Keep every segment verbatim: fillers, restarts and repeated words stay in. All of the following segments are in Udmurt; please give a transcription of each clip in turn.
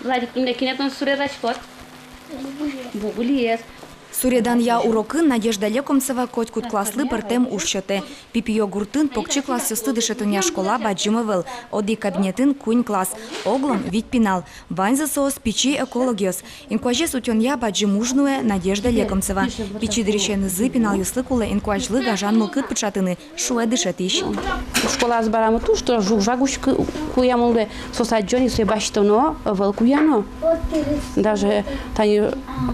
Владик, туннэ кинэ тон суредаськод? Бугулиез. Суреданъя урокын Надежда Лекомцева котькуд класслы пӧртэм уж сётэ. Пипиё гуртын покчи классъёсты дышетонъя школа бадӟым ӧвӧл. Одӥг кабинетын куинь класс, оглом вить пинал. Ваньзы соос пичи экологъёс. Инкуазез утёнъя бадӟым уж нуэ Надежда Лекомцева. Пичи дырысенызы пиналъёслы кулэ инкуазьлы гажан мылкыд пыӵатыны, шуэ дышетӥсь. Школа азбарамы туж, что жуг-жаг усь ку-, куямын луэ, соос адӟо ни, сое басьтоно ӧвӧл куяно. Даже тани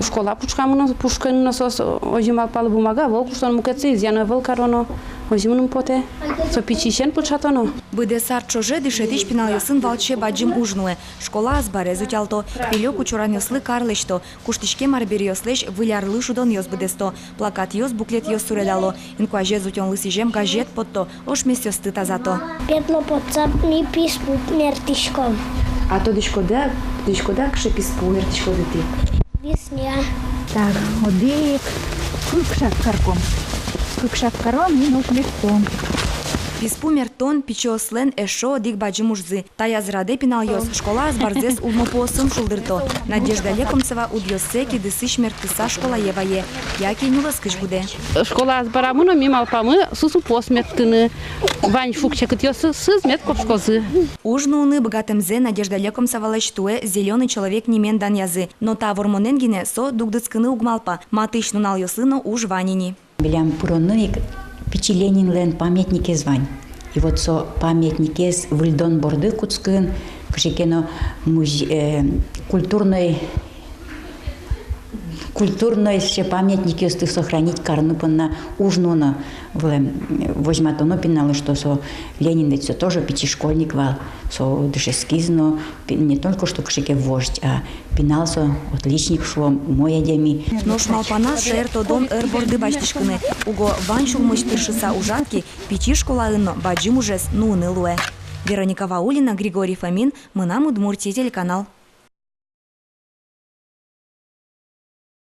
школа пушкамын но, пушкын но соос озьы малпало: бумага ӧвӧл куштоно, мукетсэ изъяно ӧвӧл кароно. Озьы мыным потэ. Со пичиысен пыӵатоно. Быдэс ар ӵоже дышетӥсь пиналъёсын валче бадӟым уж нуэ. Школа азбарез утялто, пилёк учоранъёслы кар лэсьто, куштӥськем арбериослэсь выль арлы шудонъёс быдэсто, плакатъёс, буклетъёс суредало, инкуазез утёнлы сӥзем газет потто, ошмесъёсты тазато. Педло потса ми писпу мерттӥськом. А тодӥськоды-а, тодӥськоды-а, кыӵе писпу мерттӥськоды тӥ? Весня. Так, одӥг, кык шаг карком. Кык шаг каром и нош мерттом. Писпу мерттон — пичиослэн эшшо одӥг бадӟым ужзы. Таяз радэ пиналъёс школа азбарзэс улмопуосын шулдырто. Надежда Лекомцева удъёссэ кидысысь мерттыса школае вае яке нюлэскысь будэ. Школа азбарамы но ми малпамы сусупуос мерттыны. Вань фуксекытъёсыз мед кошкозы. Уж нуыны быгатэмзэ Надежда Лекомцевалэсь туэ «Зелёный человек» нимен данъязы. Но та вормонэн гинэ со дугдытскыны уг малпа, матысь нуналъёслы но уж вань ини. Милям пыронын ик пичи Ленинлэн памятникез вань. И вот со памятникез выльдон борды кутскын, кызьы ке но муз-, э, культурной, культурной сыӵе памятникъёсты сохранить карыны понна уж нуоно вылэм. Возьматоно пиналлы, что со Ленин ведь со тоже пичи школьник вал, со дышетскиз но, пи-, не только что кыӵе ке вождь, а пинал со отличник, шуом, умой адями. Нош малпаназ шаертодон ӧр борды басьтӥськыны. Уго вань сюлмысь тыршыса ужад ке, пичи школаын но бадӟым ужез нуыны луэ. Вероника Ваулина, Григорий Фомин, «Мынам Удмуртие» телеканал.